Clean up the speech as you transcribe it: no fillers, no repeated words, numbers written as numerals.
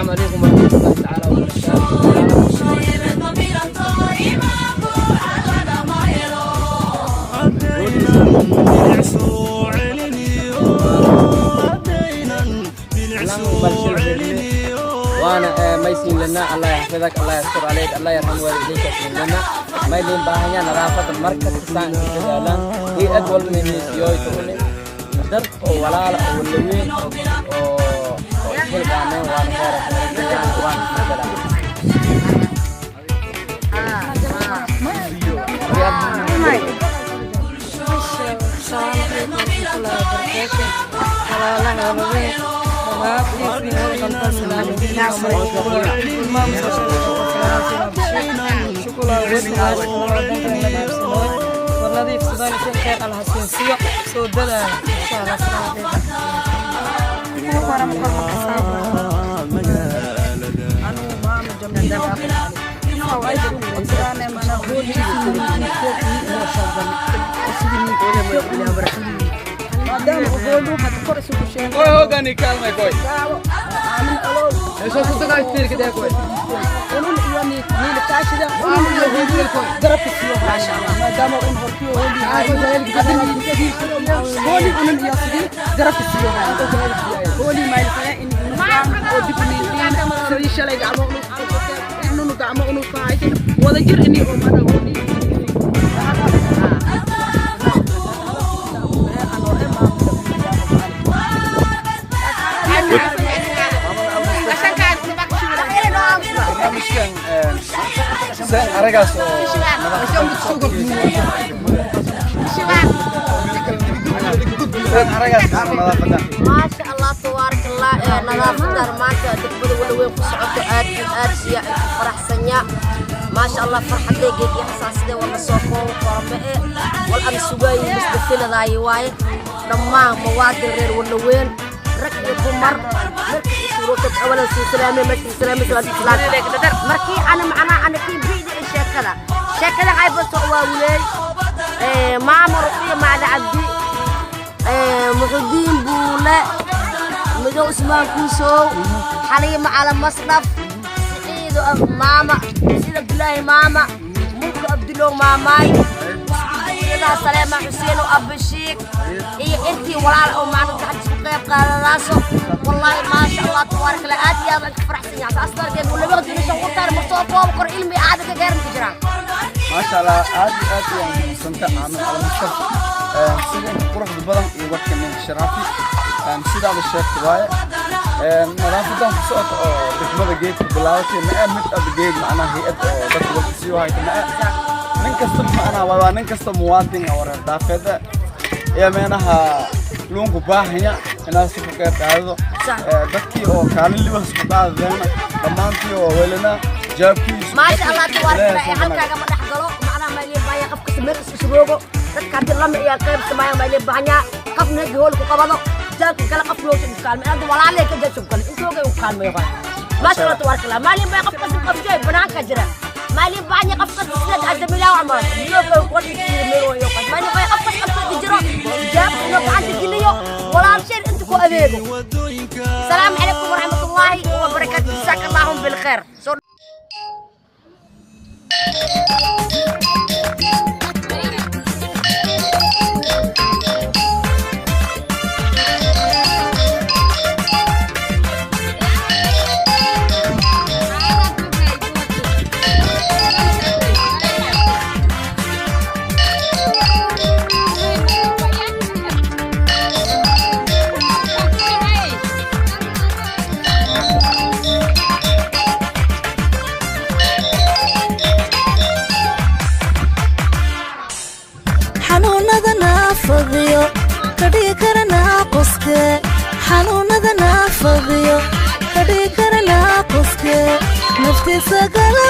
Asalaamu calaykum waraxmatullahi tacaala wabarakaatu. Waana maysiin lana. Allah yaxfidak, Allah yastur calayk, Allah yarxam waalidayka siin lana. Maylin baahanya nadaafada markasta saan ka dadaalaan. Hay'ad walba meesiyoyta une dad oo walaala oo walaweyn oo isxilqaameen, waana khayra, waana ismadalaa. Asalaamu calaykum waraxmatullaahi wabarakaatu. Walaalaha walaweyn nadiifsadaan, khayr Allah siinsiyo, soo dadaala insha Allah. Asalaamu calaykum. Koy hogani kaalmay koy. Meesha ku tagaa istirka dee koy. Unun iyo niilkaashida, unun iyo hooliyo garabka siiyo, maadaama un hortiyo hooli, unun iyo sidii garabka siiyo hooli maylfaya in oo dib niilkiin sidii shalay gacmo unu gacmo unu faaysan wada jir ini oo mana hooli. Barnaamijkan seen aragaas oo seen aragaas nadaafadan. Maasha Allah, tabaaraka Allah. Ee nadaafadan maanta degmada Walaweyn ku socoto aad iyo aad iyo ku faraxsanya. Maasha Allah, farxadeyga iyo xasaasidee wala soo koobo korme ee wal aan sugaayay musdafiladaayi waaye. Dhammaan muwaadin reer Walaweyn, rag iyo dumar, markii suurood awalan sii salaamay, markii salaamay salaam, markii ana macnaa ana kii biidi sheekada haybato waa wuleey ee maama Ruqiya Macda Cabdi, Muxudiin Buule Midow, Usmaan Kuusow, Xaliima Cala Masdhaf, Siciido maama sida Abdulaahi, maama Mulka Abdulow, maamaay Iskuduunyadaha Saleema Xuseen oo Abashiik iyo intii walaal oo macna gacan isku qayb qaadadaaso. Wallaahi maasha Allah, tabaaraka Allah, aad iyo aad aan ka faraxsan yahay. Saas darteed wala waqti insha Allah taar martoo koob kor ilmi aad ka gaarin ku jiraan. Maasha Allah, aad iyo aad ayaan muhiimsanta Aamin Cala Mustaf sida inta quruxda badan iyo warka nin sharaafi sidaada sheegta waaye. Nadaafadan ku socota oo degmada geedka bilaabatay ma mid ad geed macnaha hay'ad oo dadka warka sii hayta ma nin kasta macnaha waa nin kasta muwaadin oo reer daafeed iyo meenaha luunku baahanya inaad si ku qayb qaadado. Dadkii oo kaalin libas ku qaadadeenna dhammaantii oo welina jaabkiisu. Maasha Allah, tabaaraka Allah. Halkaaga ma dhex galo macnaha ma ilii baahanya qof kasta meel isku suroogo. Dadka haddii lama iyo qayb sameeya ma ilii baahanya qofna hagi hool ku qabado jaabka kale qof loo soo kaalmay hadda walaalay ka jaab kale intooga u kaalmayo qaa. Maasha Allah, tabaaraka Allah. Ma ilii baahanya qof kasta qof jay banaanka jira. Ma ilii baahanya qof kasta sida adamilaa camal iyo qodhi meel iyo qof. Ma ilii baahanya qof kasta qof jiro jaabka inuu gacanta geliyo walaal shay inta ku adeego. Asalaamu calaykum waraxmatullaahi wabarakaatu. Jazaaka allahum bilkhayr. Xanuunada naafadiyo kadhigi kara naaqoske, xanuunada naafadiyo kadhigi kara naaqoske, naftiisa gala.